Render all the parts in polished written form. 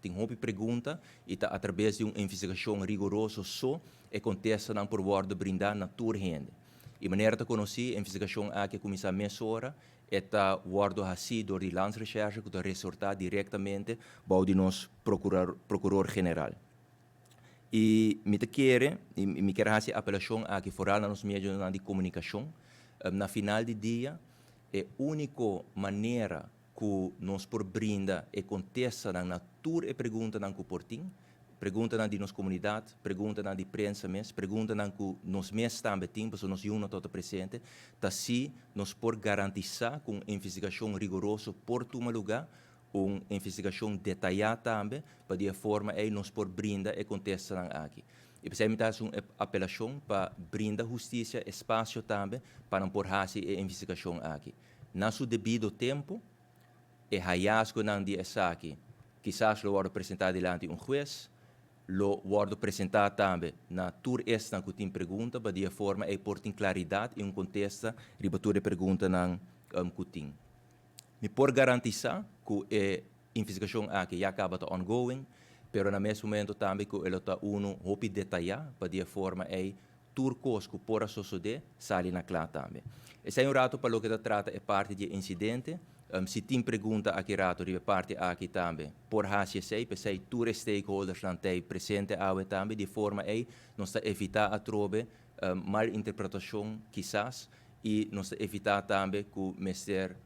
Tin hopi pregunta i ta atraves di un investigashon rigoroso so e kontestanan por wòrdu brindá na tur hende. I manera ta konosí, e investigashon aki a kuminsá mesora, e ta wòrdu hasí dor di Landsrecherche ku ta resortá direktamente bou di nos Prokuror General. I mi ta kere, i mi kier hasi e apelashon aki foral na nos medionan di komunikashon, na final di dia e úniko manera ku nos por brinda e kontestanan na tur e preguntanan ku por tin, preguntanan di nos komunidat, preguntanan di prensa mes, preguntanan ku nos mes tambe tin pasobra nos yu no tabata presente, ta si nos por garantisá ku un investigashon rigoroso por tuma lugá, un investigashon detayá tambe, pa di e forma ei nos por brinda e kontestanan aki. I p'esei mi ta hasi un apelashon pa brinda hustisia espasio tambe pa nan por hasi e investigashon aki. Na su debido tempu, e hayasgonan di esaki kisas lo wòrdu presentá dilanti un hues, lo wòrdu presentá tambe na tur esnan ku tin pregunta pa di e forma ei por tin klaridat i un kontesta riba tur e preguntanan ku tin. Mi por garantisá ku e investigashon aki ya kaba ta ongoing, pero na mes momento tambe ku e lo ta unu hopi detayá pa di e forma ei tur kos ku por a sosodé sali na kla tambe. Esei un rato pa loke ta trata e parti di e insidente. Si tin pregunta aki rato riba e parti aki tambe por hasi esei, p'esei tur e stakeholdersnan t'ei presente awe tambe. Di e forma ei nos ta evitá atrobe mal interpretashon kisas i nos ta evitá tambe ku mester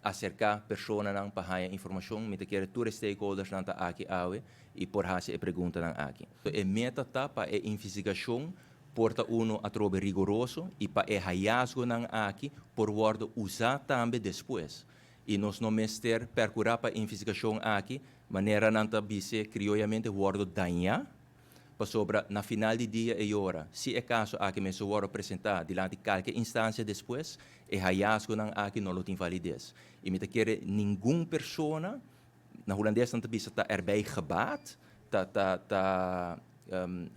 aserká personanan pa haña informashon. Mi ta kere tur e stakeholdersnan ta aki awe i por hasi e preguntanan aki. E meta ta pa e investigashon por ta unu atrobe rigoroso i pa e hayasgonan aki por wòrdu usá tambe despues. I nos no mester perkurá pa e investigashon aki, manera nan ta bis'é krioyamente, wòrdu dañá, pasobra na final di dia e yora, si e kaso aki mester wòrdu presentá dilanti kalke instansia despues, e hayasgonan aki no lo tin valides. I mi ta kere ningun persona Na hulandes nan ta bisa ta erbij gebaat, ta ta ta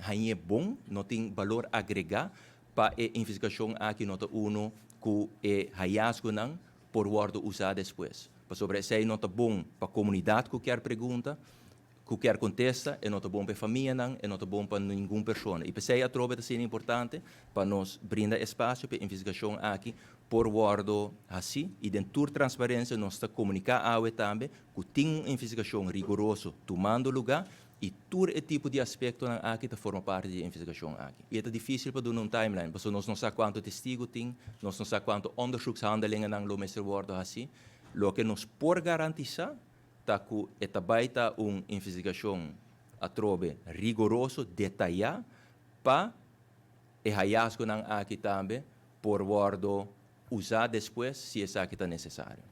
hañ'é bon, no tin balor agregá pa e investigashon aki no ta uno ku e hayasgonan por wòrdu usá despues. Pasobra esei no ta bon pa komunidat ku kier pregunta, ku kier kontesta, e no ta bon pa e famianan, e no ta bon pa ningun persona. I p'esei atrobe ta asina importante pa nos brinda espasio pa e investigashon aki por wordo haci y den tur transparencia nos ta comunica awe tambe cu tin un investigacion rigoroso tumando luga y tur e tipo di aspectonan aki ta forma parti di e investigacion aki. Y e ta dificil pa duna un timeline pasobra nos no sa cuanto testigo tin, nos no sa cuanto onderzoekshandelingennan lo mester wordo haci. Loke nos por garantisa ta cu e ta bay ta un investigacion atrobe rigoroso, detaya pa e hayasgonan aki tambe por wordo usa despues si esaki ta necesario.